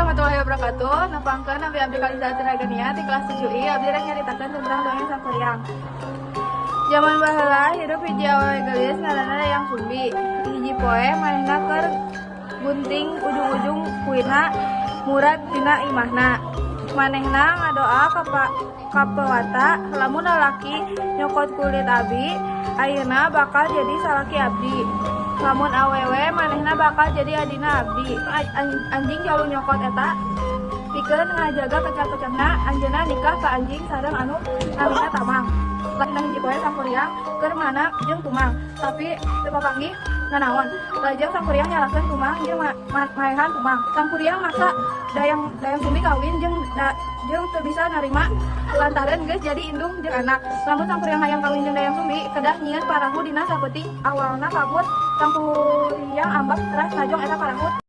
Warahmatullahi wabarakatuh. Nepangkeun nami abdi Kalisa Tiragania di kelas 7I. Abdi rek nyaritakeun tentang dongeng Sangkuriang. Zaman baheula hirup hiji awewe geulis ngaranna Dayang Sumbi. Hiji poe manehna keur gunting ujung-ujung kuina murag tina imahna. Manehna ngadoa ka pewata, "Lamun lalaki nyokot kulit abdi ayeuna bakal jadi salaki abdi. Lamun awewe, manehna bakal jadi adina abdi." Anjing jalu nyokot eta pikeun ngajaga kecap-kecapna, anjeunna nikah ka anjing sareng anu namina Tamang. Dina hiji poe Sangkuriang keur menak jeung Tumang, tapi teu papanggih nanaon. Lajeng Sangkuriang nyalahkeun Tumang jeung maehan Tumang. Sangkuriang maksa Dayang Dayang Sumbi kawin jeung teu bisa narima lantaran geus jadi indung jeung anak. Lamun Sangkuriang hayang kawin jeung Dayang Sumbi, kedah nyieun parahu dina sapeuting. Awalna kabur, Sangkuriang ambek teras najong eta parahu.